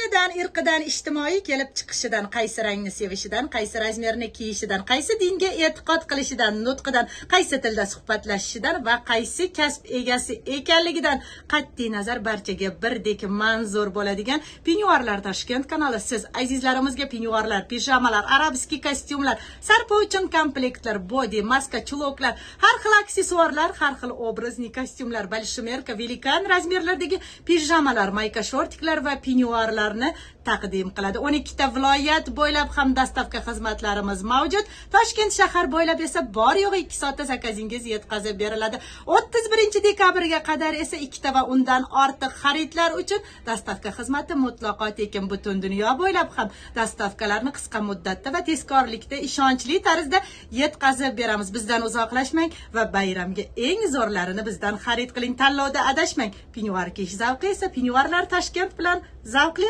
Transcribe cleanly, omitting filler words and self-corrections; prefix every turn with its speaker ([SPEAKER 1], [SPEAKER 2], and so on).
[SPEAKER 1] Dinidan, irqidan, ijtimoiy kelib chiqishidan, qaysi rangni sevishidan, qaysi razmerni kiyishidan, qaysi dinga e'tiqod qilishidan, nutqidan, qaysi tilda suhbatlashishidan va qaysi kasb egasi ekanligidan qat'iy nazar barchaga birdek manzur bo'ladigan Penyuarlar Toshkent kanali siz azizlarimizga penyuarlar, pijamalar, арабский kostyumlar, sarpo uchun komplektlar, body, maska, чулок lar, har xil aksessuarlar, har xil образный kostyumlar, большемерка, великан razmerlardagi pijamalar, mayka shortiklar va penyuarlarni taqdim qiladi. 12 ta viloyat bo'ylab ham доставка xizmatlarimiz mavjud. Toshkent shahar bo'ylab esa bor yo'g'i 2 soatda zakazingiz yetkazib beriladi. 31 dekabrga qadar esa ikkita va undan ortiq xaridlar uchun доставка xizmati mutlaqo tekin. Butun dunyo bo'ylab ham доставка larni qisqa muddatda va tezkorlikda, ishonchli tarzda yetkazib beramiz. Bizdan uzoqlashmang va bayramga eng zo'rlarini bizdan xarid qiling. Tanlovda adashmang. Penyuar kiyish zavqi esa Penyuarlar Toshkent bilan zavqli.